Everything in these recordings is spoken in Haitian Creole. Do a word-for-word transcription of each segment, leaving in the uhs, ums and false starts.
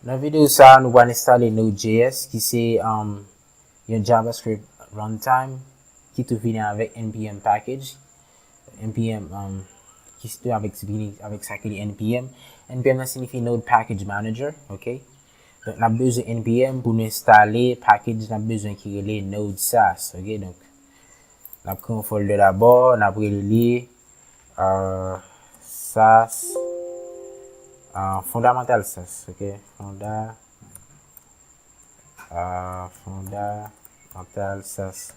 Nan videyo sa a, nou pral enstale Node J S, ki se um, yon JavaScript runtime ki tou vini avèk N P M package. N P M um, ki se tou avèk, vini avèk sa ki li N P M. N P M nan siyifi Node Package Manager, ok? Donk, n ap bezwen N P M pou nou enstale package n ap bezwen ki rele Node Sass, ok? Donk, n ap kreye yon folder dabò, n ap rele li uh, Sass, uh, Fundamental Sass, ok? Funda, uh, Fundamental Sass,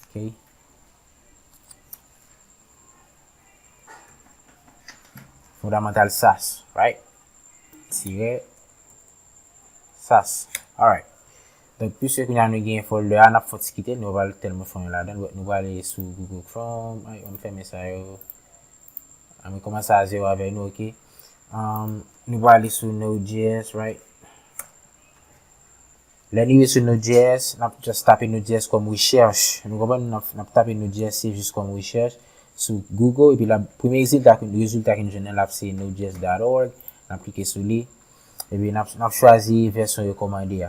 ok? Fundamental Sass, right? Tire Sass. Alright. Donk, piske kounye a nou gen folder a, n ap fè yon ti kite l, nou pa pral tèlman fè yon ladan l, but nou pral ale sou Google Chrome. Ay, ann fèmen sa yo. Ann kòmanse a zewo avè nou, ok? Um, nou pral ale sou Node J S, right? Lè n rive sou Node J S, n ap just tape Node J S kòm rechèch. Nou konprann? N ap, n ap tape Node J S se jis kòm rechèch sou Google, epi la, premye rezilta, rezilta ki n jwenn nan l ap se node J S dot org. N ap klike sou li. Epi n ap, n ap chwazi vèsyon rekòmande a.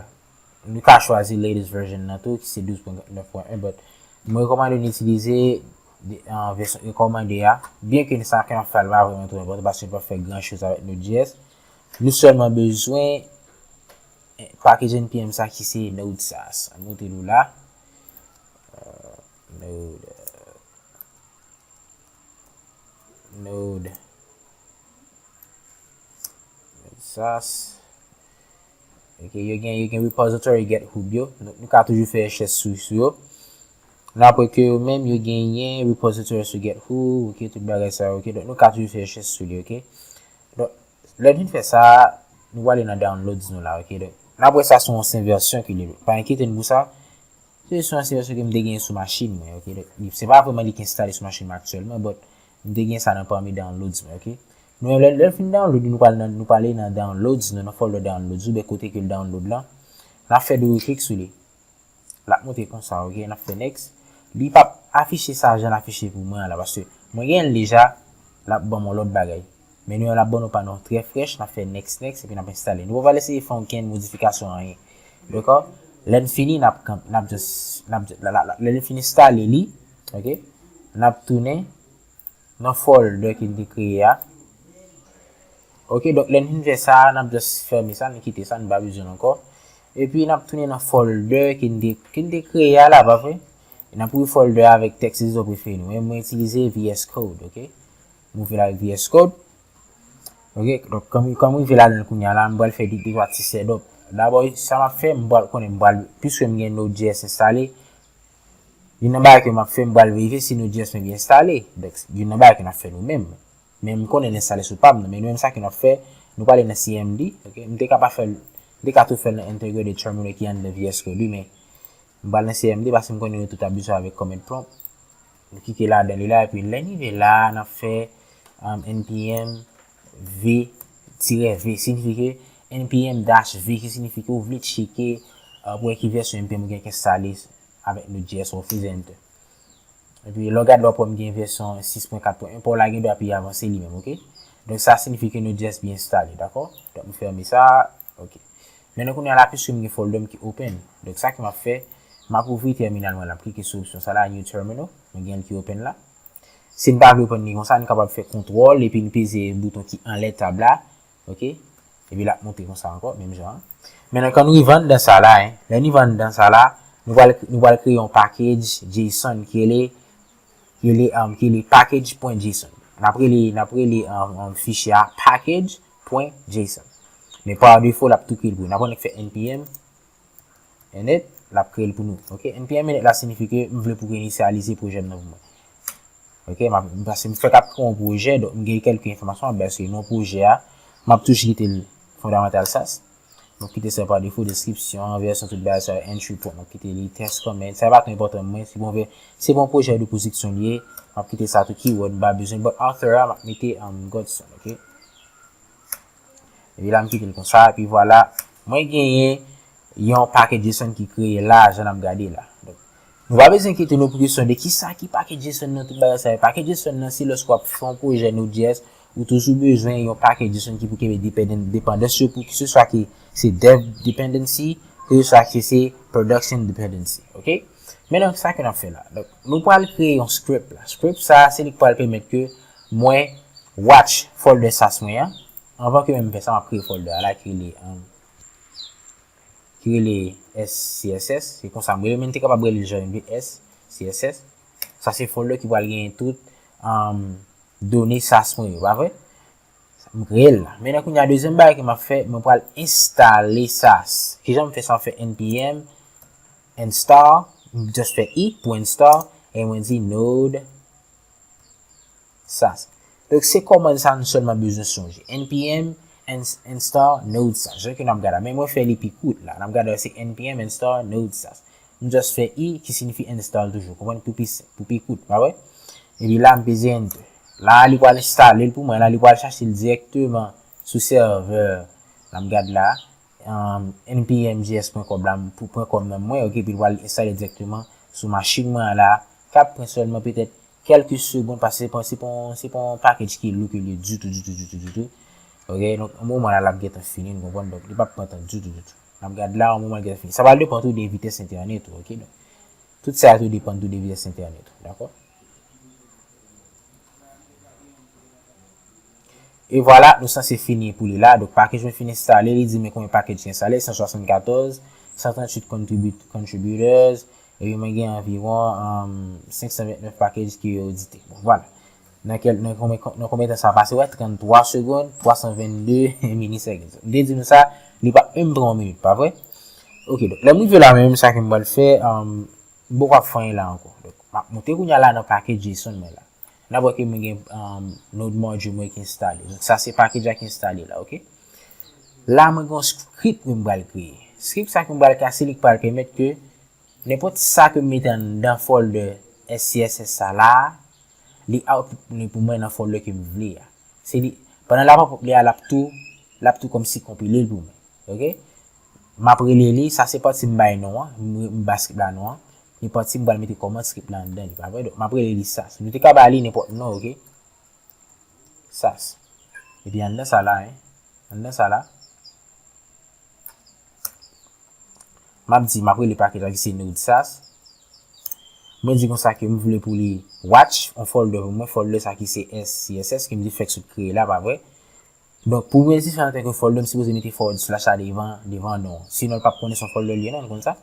Nou ka chwazi latest version nan tou, ki se douz pwen nèf pwen en, but mwen rekòmande nou itilize de- an vèsyon rekòmande a. Byenke sa ke n ap fè a pa vrèman twò enpòtan, paske nou p ap fè gran choz avèk Node J S. Nou sèlman bezwen eh, package N P M sa ki se Node Sass. An montre nou la. Euh, Node, euh, Node, Node Sass. Ok, yo gen, yo gen repository GitHub yo. Nou, nou ka toujou fè rechèch sou, sou yo. N apre ke yo menm, yo genyen repository sou GitHub, ok, tout bagay sa yo, ok. Donk, nou ka toujou fè rechèch sou li, ok. Donk, lè n fin fè sa, nou prale nan downloads nou la, ok. Donk, n ap wè sa se yon ansyen vèsyon ki li. Pa enkyete n pou sa. Se yon ansyen vèsyon ke m te genyen sou machin mwen, ok. Donk, li- se pa vrèman li ki enstale sou machin mwen aktyèlman, but m te gen sa nan pami downloads mwen, ok. Nou, lè, lè l fin download, nou pral nan, nou prale nan downloads, nou nan folder downloads, oubyen kote ke l download lan. N ap fè doubl klik sou li. L ap montre konsa, ok, n ap fè next. Li p ap afiche sa jan l afiche pou mwen an la, paske mwen gen l deja, l ap ban m yon lòt bagay. Men nou, l ap ban nou pa nou trè frèch, n ap fè next, next, epi n ap enstale. Nou pa pral eseye fè okenn modifikasyon anyen. Dakò? Lè n fini, n ap kanp-, n ap just, n ap, la, la, la, lè n fin enstale li, ok, n ap tounen nan folder ke n te kreye a. Ok, donk lè n fin fè sa, n ap just fèmen sa, n kite sa, n pa bezwen l ankò. Epi n ap tounen nan folder ke n te, ke n te kreye a la, pa vre? N ap ouvri folder a avèk text editor prefere nou. Mwen, mwen itilize V S Code, ok? M ouvri l avèk V S Code. Ok, donk, kòm, kòm m rive ladan l kounye a la, m pral fè de, de twa ti setup. Dabò, sa m ap fè, m pral konnen, m pral, piske m gen Node J S enstale, youn nan bagay ke m ap fè, m pral verifye si Node J S mwen byen enstale. Donk, youn nan bagay ke n ap fè nou menm. Men m konnen l enstale sou pa m nan, men nou menm sa ke n ap fè, nou prale nan C M D, ok? M te ka pa fè l, m te ka tou fè l nan Integrated Terminal ki anndan V S Code, wi, men m pral nan C M D paske m konnen nou tout ap bezwen avèk command prompt. Nou klike ladan li la, epi lè n rive la, n ap fè um, N P M V tirè V. Siyifi ke N P M dash V, ki siyifi ke ou vle tcheke uh, pou wè ki vèsyon N P M ou gen ki enstale avèk Node J S ou fè enter. Epi lè w gade la, w ap wè m gen vèsyon sis pwen kat pwen en, pa w la gen dwa pi avanse li menm, ok? Donk, sa siyifi ke Node J S byen enstale, dakò? Donk, m fèmen sa, ok. Men nan kounye a la, piske m gen folder m ki open. Donk, sa ke m ap fè, m ap ouvri tèminal mwen la, m klike sou opsyon sa la, New Terminal, mwen gen l ki open la. Si n pa vle open li konsa, n kapab fè kontwòl, epi n peze bouton ki anlè tab la, ok? Epi l ap monte konsa ankò, menm jan an. Men nan kan nou rive anndan sa la, en, lè n rive anndan sa la, nou pral, nou pral kreye yon package JSON ki rele, ki rele, um, ki rele package pwen JSON. N ap rele, n ap rele, um, um, fichye a package pwen JSON. Men pa defo, l ap tou kreye l pou nou. N ap annik fè N P M init, l ap kreye l pou nou. Ok, N P M init la siyifi ke m vle pou ke inisyalize pwojè m nan pou mwen. Ok, m ap, paske m fèk ap kreye yon pwojè, donk m gen kèlke enfòmasyon m ap bay sou non pwojè a. M ap toujou kite l Fundamental Sass. M ap kite sa pa defo, deskripsyon, vèsyon, tout bagay sa yo, entry point, m ap kite li, test comment, sa pa twò enpòtan pou mwen, se bon vè-, se bon pwojè de pwodiksyon li ye, m ap kite sa tou, keyword, m pa bezwen, but author a, m ap mete, um, Godson, ok? Epi la, m kite l konsa, epi vwala, mwen genyen yon package JSON ki kreye la, jan n ap gade la. Donk, nou pa bezwen enkyete nou pou kesyon de kisa ki package JSON nan, tout bagay sa yo. Package JSON nan, se lòske w ap fè yon pwojè Node J S, ou toujou bezwen yon package JSON ki pou kenbe dependent, depandans yo pou ki se swa ki se dev dependency, ki se swa ki se production dependency, ok? Men nan sa ke n ap fè la. Donk, nou pral kreye yon script la. Script sa, se li k pral pèmèt ke mwen watch folder sas mwen an. Anvan ke menm fè sa, m ap kreye folder a la ki rele, um, ki rele S C S S. Se konsa mwen menm te kapab rele jan S C S S. Sa se folder ki pral genyen tout, um, done sas mwen yo, pa vre? M kreye l la. Men nan kounye a, dezyèm bagay ke m ap fè, mwen pral enstale sas. Kijan m fè sa? M fè npm install, m just fè i pou install, e mwen di node sas. Donk, se kòmand sa nou sèlman bezwen sonje. Npm ins- install node sas. Jan ke n ap gade la. Men mwen fè li pi kout la. N ap gade se npm install node sas. M just fè i ki siyifi install toujou. Konprann? Pou pi, pou pi kout, pa vre? Epi la, m peze enter. La, li pral enstale l pou mwen. La, li pral chache l dirèkteman sou sèvè. N ap gade la. Um, npm J S pwen kòm la, pou pwen kòm nan mwen, ok, epi l pral enstale dirèkteman sou machin mwen an la. K ap pran sèlman petèt kèlke segonn, paske se pa, se pa, se pa yon package ki lou ke li ditou, ditou, ditou, ditou. Ok, donk, yon moman la, l ap gentan fini, nou konprann, donk, li p ap pran tan ditou, ditou. N ap gade la, yon moman l gentan fini. Sa pral depann tou de vitès entènèt ou, ok, donk, tout sa yo tou depann tou de vitès entènèt ou, dakò? E vwala, nou sanse fini pou li la. Donk, package mwen fin enstale, li di men konbyen package ki enstale, san swasannkatòz, san tranntuit contribu- contributors, epi mwen gen anviwon, um, senk san vennèf package ki yo odite. Bon, vwala. Nan kèl, nan konbyen, nan konbyen tan sa pase? Wè, tranntwa segonn, twa san vennde milisègonn. M te di nou sa, li pa menm pran yon minit, pa vre? Ok, donk, lè m rive la menm, sa ke m pral fè, um, m poko ap fè anyen la ankò. Donk, m ap moute kounye a la nan package JSON mwen la. N ap wè ke mwen gen, um, node module mwen ki enstale. Donk, sa se package la ki enstale la, ok? La, mwen gen yon script ke m pral kreye. Script sa ke m pral kreye, se li ki pral pèmèt ke nenpòt sa ke m mete anndan folder S C S S sa la, li output li pou mwen nan folder ke m vle a. Se li, pandan l ap output li a, l ap tou, l ap tou kòmsi konpile l pou mwen. Ok? M ap rele li, sa se pati m bay non an, m, m ba script la non an. Li pati m pral mete kòmand script la anndan li, pa vre? Donk, m ap rele li sas. Nou te ka ba li nenpòt non, ok? Sas. Epi anndan sa la, hein. Anndan sa la. M ap di, m ap rele package la ki se node sas. Mwen di konsa ke m vle pou li watch, yon folder pou mwen, folder sa ki se S C S S, ke m di fèk sot kreye la, pa vre? Donk, pou mwen di sa antanke folder, m sipoze mete forward slash la devan, devan non. Sinon, l p ap konnen se yon folder li ye non, nou konn sa.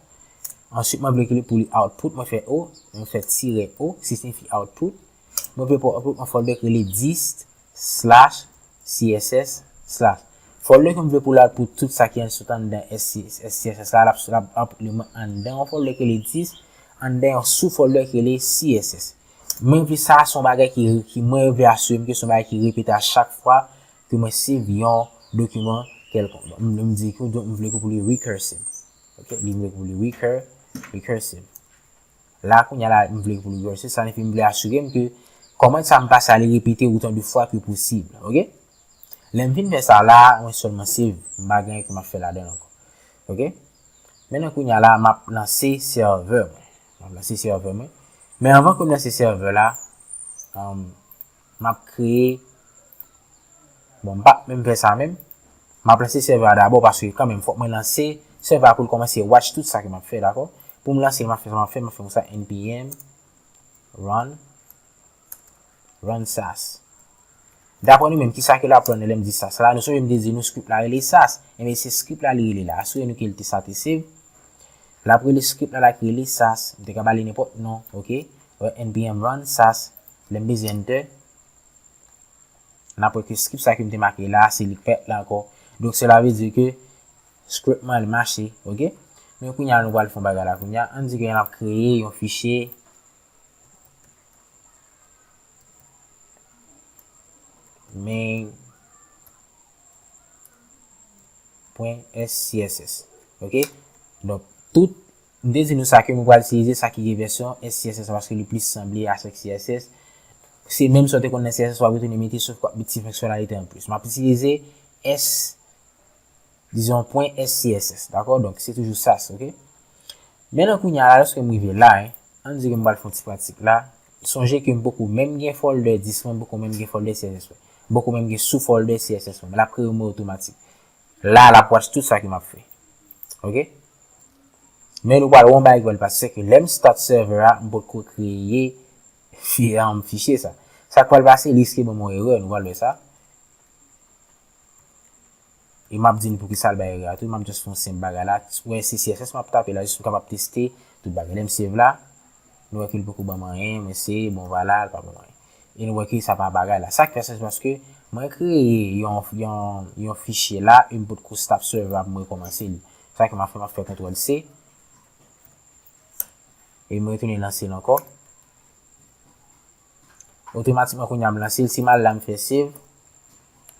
Answit, mwen vle ke li pou li output, mwen fè O, mwen fè tirè O, ki siyifi output. Mwen vle pou output yon folder ki rele dist slash C S S slash. Folder ke m vle pou l output tout sa ki an sot anndan S C S, S C S S la, l ap, l ap output li mwen anndan yon folder ki rele dist, anndan yon sou folder ki rele C S S. Mwen vle sa, se yon bagay ki, ki mwen vle asire m ke se yon bagay ki repete a chak fwa ke mwen save yon dokiman kèlkonk. Donk, m, m di ke, donk, m vle ke pou li recursive. Ok, li vle pou li recur, recursive. La, kounye a la, m vle pou li recursive, sa vle di m vle asire m ke kòmand sa m pase a li repete otan de fwa ke posib. Ok? Lè m fin fè sa la, mwen sèlman save, m pa gen anyen ke m ap fè ladan l ankò. Ok? Mentnan kounye a la, m ap lanse sèvè mwen. M ap lanse sèvè mwen. Men anvan ke m lanse sèvè la, um, m ap kreye, bon, m p ap menm fè sa menm. M ap lanse sèvè a dabò paske kanmenm fòk mwen lanse sèvè a pou l kòmanse watch tout sa ke m ap fè, dakò? Pou m lanse l, m ap fè sa m ap fè, m ap fè konsa npm run, run sas. Daprè nou menm, kisa ke l ap run lè m di sas la? Nou sonje m te di nou script la rele sas. Enben, se script la li rele la. Asire nou ke l te sa te save. L ap rele script la, la ki rele sas. M te ka ba li nenpòt non, ok? Wè, npm run sas. Lè m peze enter, n ap wè ke script sa ke m te make la, se li k fèt la ankò. Donk, cela veut dire ke script mwen al mache, ok? Men kounye a, nou pral fè yon bagay la kounye a. Ann di ke n ap kreye yon fichye main pwen S C S S. Ok? Donk, tout, m te di nou sa ke mwen pral itilize sa ki gen vèsyon S C S S la paske li plis sanble avèk C S S. Se menm sa w te konn nan C S S, w ap retounen mete, sof ke w ap met ti fonksyonalite an plis. M ap itilize S, dizon, pwen S C S S, dakò? Donk, se toujou sas, ok? Men nan kounye a la, lòske m rive la, hein, ann di ke m pral fè yon ti pratik la. Sonje ke m poko menm gen folder dist mwen, m poko menm gen folder C S S mwen. Bon, ou menm gen sou folder C S S mwen, men l ap kreye yon mwen otomatik. La, l ap watch tout sa ke m ap fè. Ok? Men nou pral wè yon bagay ki pral pase, se ke lè m start server a, m potko kreye fi, um, fichye sa. Sa k pral pase, li riske ban m yon erè, nou pral wè sa. E m ap di n poukisa l bay erè a tou, m ap just fè yon senp bagay la. Ou wè, se C S S m ap tape la, jis pou m kapab teste tout bagay. Lè m save la, nou wè ke l poko ban m anyen, mwen save, bon, vwala, l pa ban m anyen. E nou wè ke sa pa bagay la. Sa k fè sa, se paske mwen kreye yon, yon, yon fichye la, e m potko stop server a pou m rekòmanse li. Sa ke m ap fè, m ap fè kontwòl C. E m retounen lanse l ankò. Otomatikman, kounye a m lanse l, si m al la, m fè save.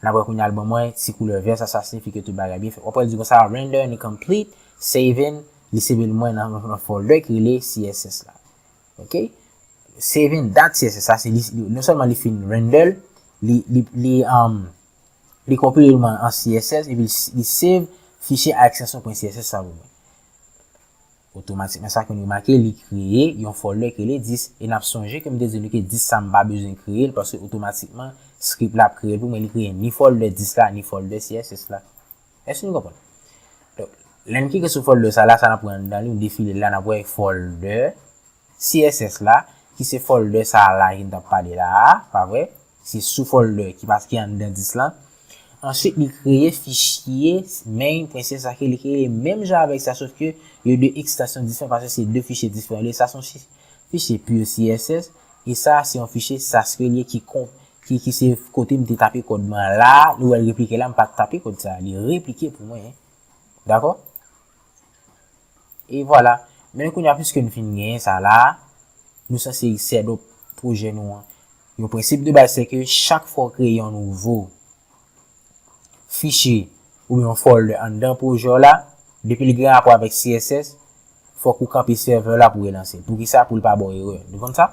N ap wè kounye a l ban mwen ti koulè vè sa, sa siyifi ke tout bagay byen fèt. W ap wè l di konsa, render and complete, saving, li save l mwen nan, nan folder ki rele C S S la. Ok? Saving dot C S S, sa se li, li, non sèlman li fin render, li, li, li, um, li konpile l mwen an C S S, epi li, li save fichye a ekstansyon pwen C S S sa pou mwen. Otomatikman, sa ke nou remake, li kreye yon folder ke li dis, e n ap sonje ke m te di nou ke dis sa m pa bezwen kreye l, paske otomatikman, script la ap kreye l pou mwen, li kreye ni folder dis la, ni folder C S S la. Èske nou konprann? Donk, lè n klike sou folder sa la, sa n ap wè anndan li, m defile l la, n ap wè folder C S S la, ki se folder sa la ke n t ap pale la a, pa vre? Se sou folder ki pa, ki anndan dis lan. Answit, li kreye fichye main pwen C S S la ke li kreye menm jan avèk sa, sof ke yo de ekstansyon diferan, paske se de fichye diferan. Li, sa se yon fi-, fichye pure C S S, e sa se yon fichye SAS ke li ye ki kon-, ki, ki se kote m te tape kòd mwen la, nou wè l replike la, m pa t tape kòd sa, li replike pou mwen, en. Dakò? E vwala. Men kounye a, piske n fin genyen sa la, nou sanse set up pwojè nou an. Yon prensip de baz, se ke chak fwa w kreye yon nouvo fichye oubyen yon folder anndan pwojè w la, depi l gen rapò avèk C S S, fòk ou kanpe server la pou relanse l. Poukisa? Pou l pa ba w erè. Nou konn sa?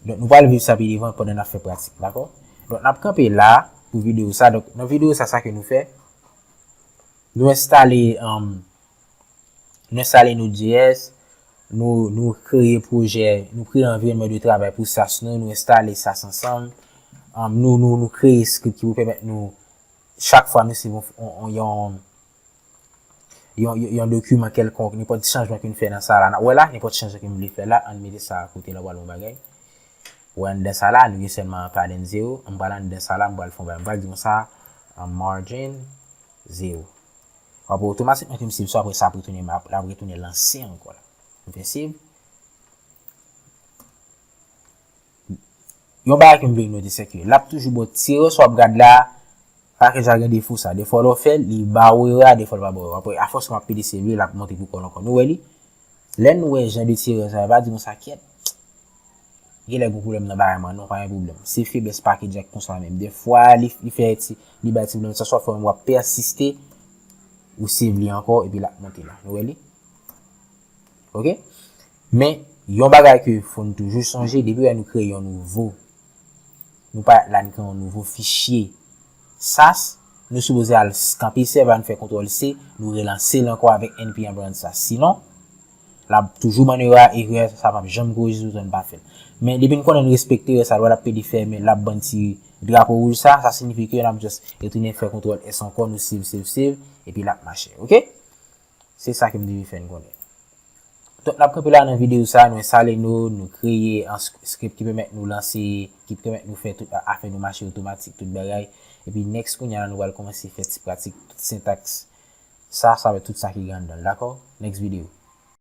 Donk, nou pral viv sa pi devan pandan n ap fè pratik, dakò? Donk, n ap kanpe la pou videyo sa. Donk, nan videyo sa, sa ke nou fè, nou enstale, um, nou enstale Node J S, nou, nou kreye pwojè, nou kreye anviwònman de travay pou SAS nou, nou enstale SAS ansanm, um, nou, nou, nou kreye script ki pou pèmèt nou, chak fwa nou swiv yon, yon, yon, yon, yon dokiman kèlkonk, nenpòt chanjman ke n fè nan sa la, n ap wè la, nenpòt chanjman ke m vle fè la, ann mete sa akote la, w al yon bagay. Ou wè anndan sa la, nou gen sèlman padding zero, m pral anndan sa la, m pral fè yon bagay, m pral di konsa, an margin zero. W ap wè otomatikman ke m save sa, apre sa ap retounen, l ap retounen lanse ankò la. M fè save. Yon bagay ke m vle note, se ke l ap toujou ba w ti erè, sa w ap gad la, package la gen defo sa. Defwa lè w fè l, li ba w erè a, defwa l pa ba w erè a. Apre, afòs ke m ap pede save li, l ap monte pou kò l ankò. Nou wè li? Lè n wè jan de ti erè sa, pa di konsa, kyèt. Genlè gen pwoblèm nan bagay mwen, non, pa gen pwoblèm. Se feblès package a k konsa menm. Defwa, li, li fè ti, li bay ti pwoblèm, sa swa fò w ap pèsiste, ou save li ankò, epi l ap monte la. Nou wè li? Ok? Men, yon bagay ke fò n toujou sonje, depi lè nou kreye yon nouvo, nou pa la n kreye yon nouvo fichye SAS, nou sipoze al s-, kanpe server a, nou fè kontwòl C, nou relanse l ankò avèk npm run SAS. Sinon, l ap toujou ban n erè a, erè sa p ap janm korije toutan n pa fè l. Men, depi n konnen n respekte erè sa, lè w ap pede fèmen, l ap ban n ti drapo wouj sa, sa siyifi ke n ap just retounen fè kontwòl S ankò, nou save, save, save, epi l ap mache. Ok? Se sa ke m te vle fè n konnen. Donk, n ap kanpe la nan videyo sa, nou enstale Node, nou kreye yon s-, script ki pèmèt nou lanse, ki pèmèt nou fè tout a-, afè nou mache otomatik, tout bagay. Epi next, kounye a la, nou pral kòmanse fè ti pratik, tout sentaks. Sa, sa va tout sa ki gen anndan l, dakò? Next video.